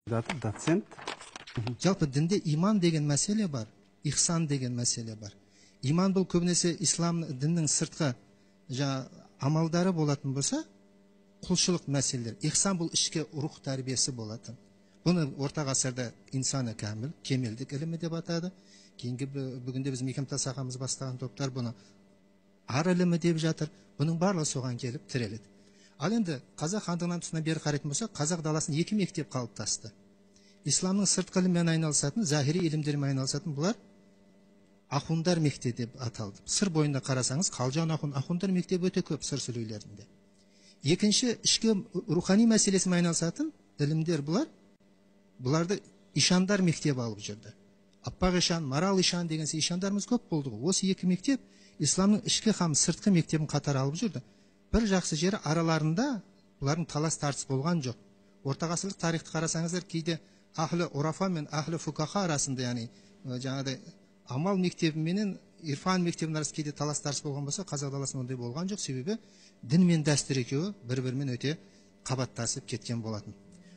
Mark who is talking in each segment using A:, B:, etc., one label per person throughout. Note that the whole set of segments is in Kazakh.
A: Доцент.
B: Жалпы дінде иман деген мәселе бар, ихсан деген мәселе бар. Иман бұл көбінесе ислам діннің сыртқы амалдары болатын болса, құлшылық мәселелер. Ихсан бұл ішкі рух тәрбиесі болатын. Бұны орта ғасырда инсаны кәміл, кемелдік ілімі деп атады. Кейінгі бүгінде біз Мекемтас ағамыз бастаған топтар бұны ар ілімі деп жатыр. Бұның барлығы соған келіп тіреледі. Ал енді қазақ хандығынан тұсынан бері қарайтын болсақ, қазақ даласын екі мектеп қалыптасты. Исламның сыртқы ілімімен айналысатын, захири ілімдермен айналысатын бұлар ахундар мектебі деп аталды. Сыр бойында қарасаңыз, Қалжан ахун, ахундар мектебі өте көп Сыр сүлейлерінде. Екінші, ішкі рухани мәселесімен айналысатын ілімдер бұлар, бұларды ишандар мектебі алып жүрді. Аппақ ишан, Марал ишан деген ишандарымыз көп болды ғой. Осы екі мектеп исламның ішкі һәм сыртқы мектебін қатар алып жүрді. Бір жақсы жері, араларында бұлардың талас тартыс болған жоқ. Орта ғасырлық тарихты қарасаңыздар, кейде ахлі урафа мен ахлі фукаха арасында, яғни жаңағыдай амал мектебі менен ирфан мектебінің арасында кейде талас тартыс болған болса, қазақ даласында ондай болған жоқ. Себебі дін мен дәстүр екеуі бір-бірімен өте қабаттасып кеткен болатын.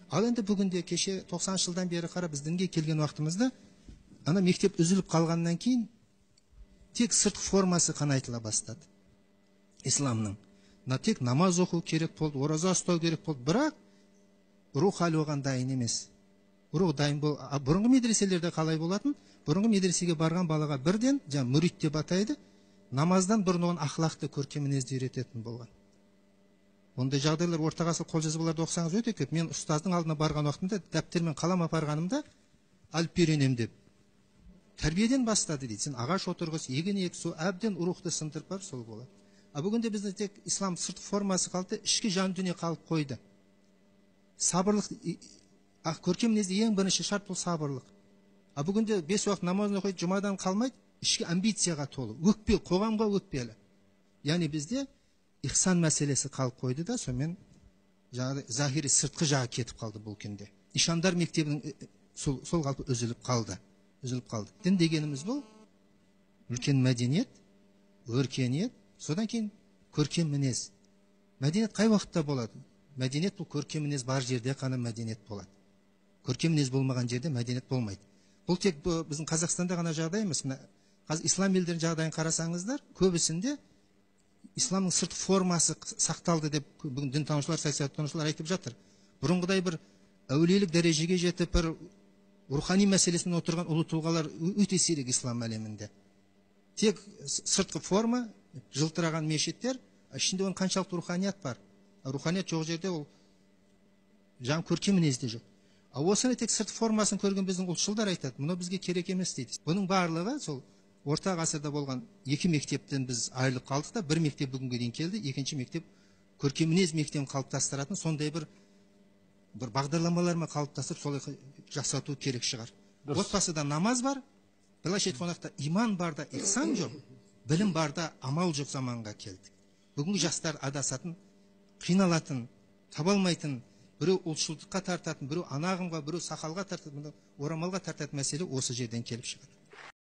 B: Ал енді бүгінде кеше 90 жылдан бері қарап біз дінге келген уақытымызда ана мектеп үзіліп қалғаннан кейін тек сыртқы формасы қана айтыла бастады исламның. Тек намаз оқу керек болды, ораза ұстау керек болды, бірақ рух әлі оған дайын емес. Рух дайын бол. Бұрынғы медреселерде қалай болатын? Бұрынғы медресеге барған балаға бірден, жаңа мүрит деп атайды, намаздан бұрын оған ахлақты, көркем мінезді үйрететін болған. Ондай жағдайлар орта ғасырлық қолжазбаларды оқысаңыз өте көп. Мен ұстаздың алдына барған уақытымда дәптер мен қалам апарғанымда алып үйренемін деп. Тәрбиеден бастады дейді. Сен ағаш отырғыз, егін ек, сол әбден рухты сындырып барып сол болады. А бүгінде бізде тек ислам сыртқы формасы қалды, ішкі жан дүние қалып қойды. Сабырлық, көркем мінезде ең бірінші шарт бұл сабырлық. А бүгінде 5 уақыт намазын оқиды, жұмадан қалмайды, ішкі амбицияға толы, өкпе, қоғамға өкпелі. Яғни бізде ихсан мәселесі қалып қойды да, сонымен жаңағыдай захири сыртқы жағы кетіп қалды бұл күнде. Ишандар мектебінің сол қалпы үзіліп қалды. Үзіліп қалды. Дін дегеніміз бұл үлкен мәдениет, өркениет, содан кейін көркем мінез. Мәдениет қай уақытта болады? Мәдениет бұл көркем мінез бар жерде қана мәдениет болады. Көркем мінез болмаған жерде мәдениет болмайды. Бұл тек біздің Қазақстанда ғана жағдай емес. Мына қазір ислам елдерінің жағдайын қарасаңыздар, көбісінде исламның сыртқы формасы сақталды деп бүгін дінтанушылар, саясаттанушылар айтып жатыр. Бұрынғыдай бір әулиелік дәрежеге жетіп, бір рухани мәселесін отырған ұлы тұлғалар өте сирек ислам әлемінде. Тек сыртқы форма, жылтыраған мешіттер, ішінде оның қаншалықты руханият бар. Руханият жоқ жерде ол жан көркем мінез де жоқ. А осыны тек сырт формасын көрген біздің ұлтшылдар айтады, мұны бізге керек емес дейді. Бұның барлығы сол орта ғасырда болған екі мектептен біз айырылып қалдық та, бір мектеп бүгінге дейін келді, екінші мектеп көркем мінез мектебін қалыптастыратын сондай бір бағдарламалармен қалыптастырып солай жасату керек шығар. Отбасыда намаз бар, былайша айтқанда иман бар да ихсан жоқ, білім бар да амал жоқ заманға келдік. Бүгінгі жастар адасатын, қиналатын, таба алмайтын, біреу ұлтшылдыққа тартатын, біреу ана ағымға, біреу сақалға тартатын, орамалға тартатын мәселе осы жерден келіп шығады.